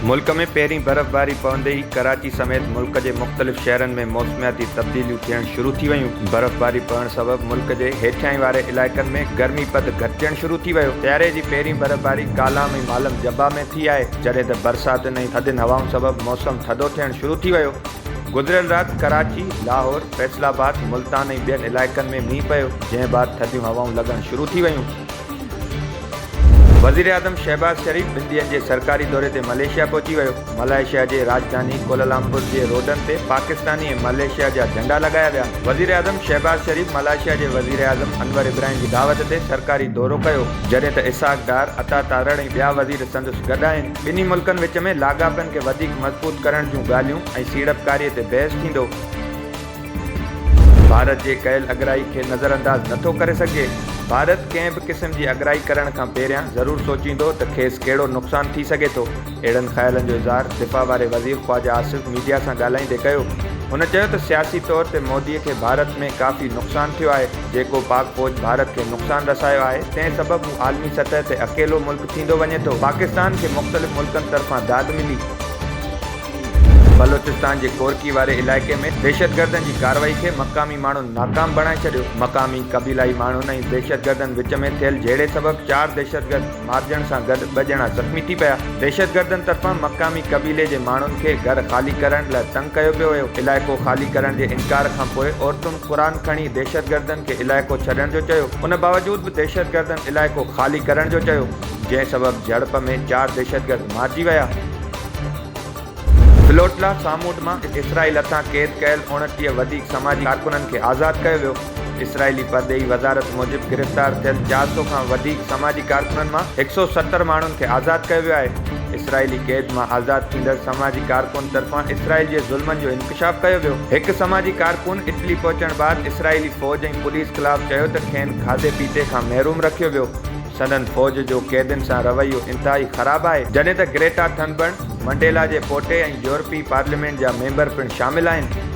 ملڪ ۾ پهرين برفباري پوندي ئي ڪراچي سميت ملڪ جي مختلف شهرن ۾ موسمياتي تبديليون ٿيڻ شروع ٿي ويون. برفباري پوڻ سبب ملڪ جي هيٺيائين واري علائقن ۾ گرمي پد گهٽجڻ شروع ٿي ويو. سياري جي پهرين برفباري ڪالام ۽ مالم جبا ۾ ٿي آهي، جڏهن ته برساتن ۽ ٿڌين هوائن سبب موسم ٿڌو ٿيڻ شروع ٿي ويو. گذريل رات ڪراچي، لاهور، فيصل آباد، ملتان ۽ ٻين علائقن ۾ مينهن پيو، جنهن بعد ٿڌيون هوائون لڳڻ شروع ٿي ويون. وزيراعظم شهباز شريف ٻن ڏينهن جي سرڪاري دوري تي ملائيشيا پهچي ويو. ملائيشيا جي راڄڌاني ڪولالمپور جي روڊن تي پاڪستاني ۽ ملائيشيا جا جهنڊا لڳايا ويا. وزيراعظم شهباز شريف ملائيشيا جي وزيراعظم انور ابراهيم جي دعوت تي سرڪاري دورو ڪيو، جڏهن ته اسحاق ڊار، عطا تارڙ ۽ ٻيا وزير سندس گڏ آهن. ٻنهي ملڪن وچ ۾ لاڳاپن کي وڌيڪ مضبوط ڪرڻ جون ڳالهيون ۽ سيڙپڪاري تي بحث ٿيندو. ڀارت جي ڪيل اڳرائي کي نظرانداز نٿو ڪري سگهجي، ڀارت ڪنهن به قسم جي اڳرائي ڪرڻ کان پهريان ضرور سوچيندو ته کيس ڪهڙو نقصان ٿي سگهي ٿو، اهڙن خيالن جو اظهار دفاع واري وزير خواجه آصف ميڊيا سان ڳالهائيندي ڪيو. هن چيو ته سياسي طور تي مودي کي ڀارت ۾ ڪافي نقصان ٿيو آهي، جيڪو پاڪ فوج ڀارت کي نقصان رسايو آهي، تنهن سبب هو عالمي سطح تي اڪيلو ملڪ ٿيندو وڃي ٿو، پاڪستان کي مختلف ملڪن طرفان داد ملي. بلوچستان جي ڪورڪي واري علائقي ۾ دهشتگردن جي ڪارروائي کي مقامي ماڻهن ناڪام بڻائي ڇڏيو. مقامي قبيلائي ماڻهن ۽ دهشتگردن وچ ۾ ٿيل جهيڙي سبب چار دهشتگرد مارجڻ سان گڏ ٻه ڄڻا زخمي ٿي پيا. دهشتگردن طرفان مقامي قبيلي جي ماڻهن کي گهر خالي ڪرڻ لاء تنگ ڪيو پيو ويو. علائقو خالي ڪرڻ جي انڪار کانپوء عورتن قرآن کڻي دهشتگردن کي علائقو ڇڏڻ جو چيو. ان باوجود به دهشتگردن علائقو خالي ڪرڻ جو چيو، جنهن سبب جهڙپ ۾ چار دهشتگرد مارجي ويا. فلوٽلا سامونڊ مان اسرائيل هٿان قيد ڪيل 29 وڌيڪ سماجي ڪارڪنن کي آزاد ڪيو ويو. اسرائيلي پرڏيهي وزارت موجب گرفتار ٿيل 400 کان وڌيڪ سماجي ڪارڪنن مان 170 ماڻهن کي آزاد ڪيو ويو آهي. اسرائيلي قيد مان آزاد ٿيندڙ سماجي ڪارڪن طرفان اسرائيل جي ظلمن جو انڪشاف ڪيو ويو. هڪ سماجي ڪارڪن اٽلي پهچڻ بعد اسرائيلي فوج ۽ پوليس خلاف چيو ته کين کاڌي پيتي کان محروم رکيو ويو. سندن فوج جو قيدين سان رويو انتهائي خراب آهي، جڏهن ته گريٽا ٿنبرگ، منڊيلا جي پوٽي ۽ يورپي پارليامينٽ جا ميمبر پڻ شامل آهن.